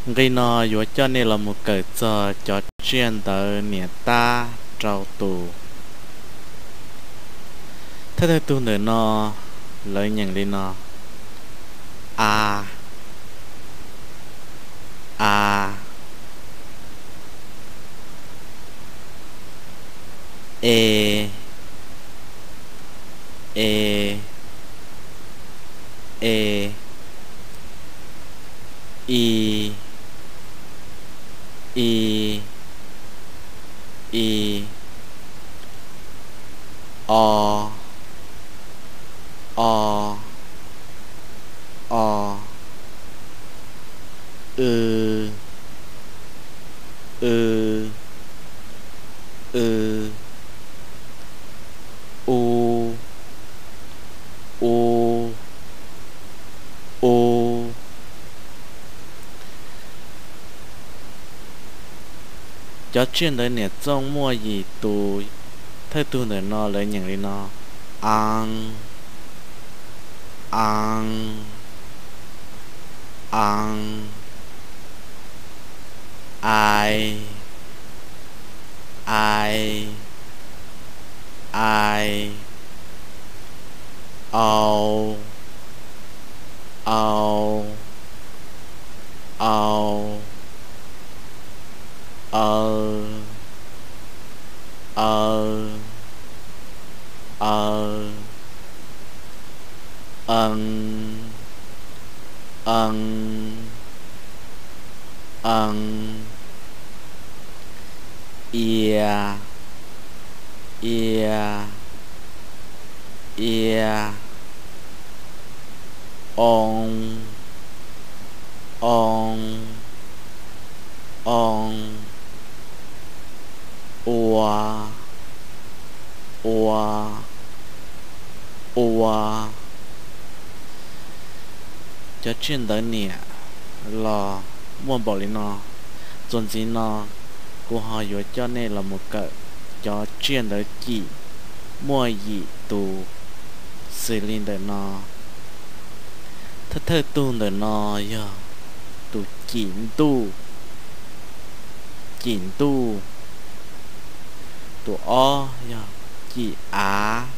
Nqe no yuav coj nej los mus kawm txog cov tsiaj ntawv niam tab rau tus. Thawj thawj tug ntawm no lawv nyeem li no: a, a, e, e, e, i, i, i, o, o, o, w, w, w, u, u, u. Cov tsiaj ntawv niam txooj muaj yim tus. Thawj tug ntawm no lawv nyeem li no: a, a, a, i, i, i, o, o, o, w, w, w, w, w, i, i, i, o, o, o, ua, ua, ua. Cov tsiaj ntawv niam los muaj npaum li no. Txuas ntxiv no kuv ho yuav coj nej los mus kawm cov tsiaj ntawv cim muaj yim tus xws li ntawm no. Thawj thawj tug ntawm no yog tus cim ntuj, cim ntuj. Tus ob yog cim av,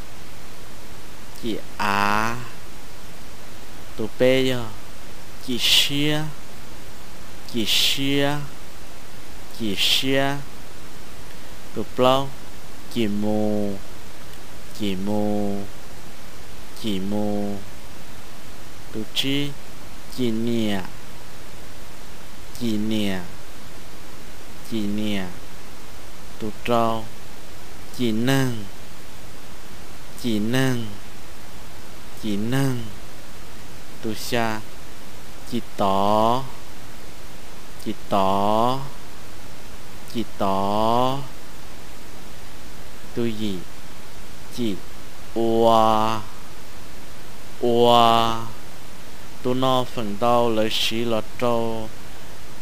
cim av. Tus peb yog cim siab, cim siab, cim siab. Tus plaub cim mus, cim mus, cim mus. Tus tsib cim niam, cim niam, cim niam. Tus rau cim neeg, cim neeg, cim neeg. Tus xya cim tod, cim tod, cim tod. Tus yim cim ua, ua. Tus no feem ntau lawv siv los rau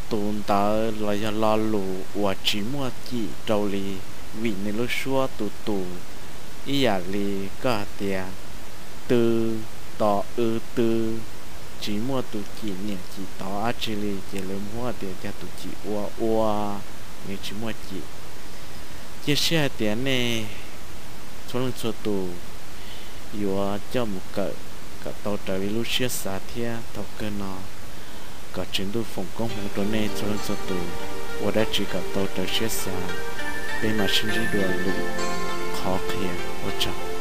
tus ntawv los yog lo lus uas tsis muaj cim rau li, vim nws lub suab tus tus ib yam li koj hais tias tw, to, w, tw, tsis muaj tus cim niam cim tod dab tsi li, ces lawv muab tias cog tus cim ua, ua, nws tsis muaj cim. Cia siab hais tias nej txhua leej txhua tus yuav coj mus kawm kom tau raws li lub siab xav thiab thaum kawg no kom Tswv Ntuj foom koob hmoov rau nej txhua leej txhua tus ua dab tsi kom tau raws siab xav. Peb mam sib ntsib dua lwm qhov qhia, ua tsaug.